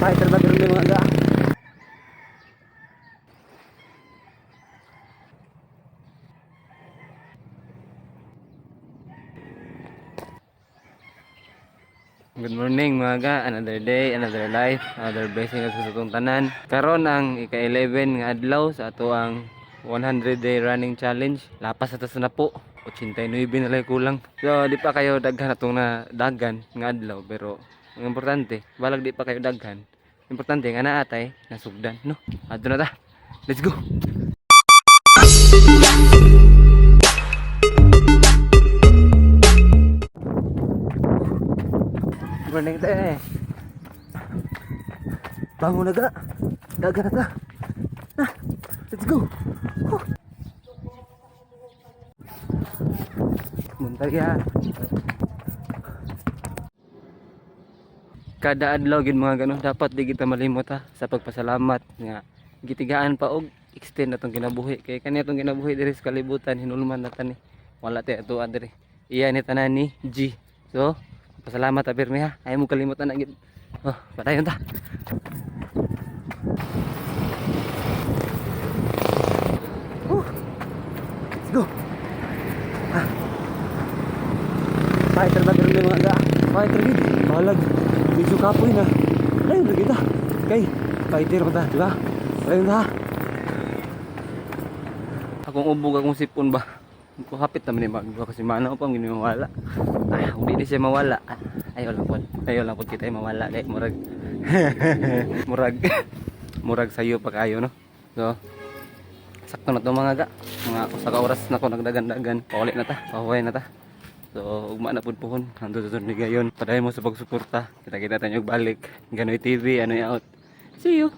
Fighter ba karon mga ga? Good morning, mga ga, another day, another life, another blessing sa atong tanan. Karon ang ika-11 nga adlaw sa ato ang 100 day running challenge. Lapas na ta sa napo, 89 na lang kulang. So di pa kayo daghan atong na dagan nga adlaw, pero ang importante, balag di pa kayo daghan. Importante nga naa tay nasugdan, no. Adto na ta. Let's go. Good morning tayo eh. Bangon na ga. Dagan na ta. Na, let's go. Huh. Muntaga. Kada adlaw gid, mga ganon, dapat di kita malimot ha sa pagpasalamat nga gitigaan pa og extend atong kinabuhi, kay kani atong kinabuhi diri sa kalibutan, hinulman na tani, wala tay ato diri, iya ni tanan ni G. So pasalamat ta pirmi ha, ay mo kalimutan na gid. Oh, padayon ta. Huh. Let's go. Ah. Fighter ba karon mga ga? Fighter gid. Balag. Medyo kapoy na. Ayun na kita. Kay fighter pa ta, di ba? Ayun na. Akong ubog, akong sipon ba. Ko hapit naman ni magduha kasi mana pa ang mawala. Ah, kung di siya mawala. Ah, ayaw lang pod. Ayaw lang pod kita ay mawala kay murag murag murag sayo pa kayo, no. So sakto na to, mga ga. Mga usa ka oras na ko nagdagan-dagan. Pauli na ta, pahuway na ta. So ugma na pud pohon. Hangtod sa ni gayon. Padayon mo sa pagsuporta. Kita-kita tayo balik. Ganoy TV, ano out. See you.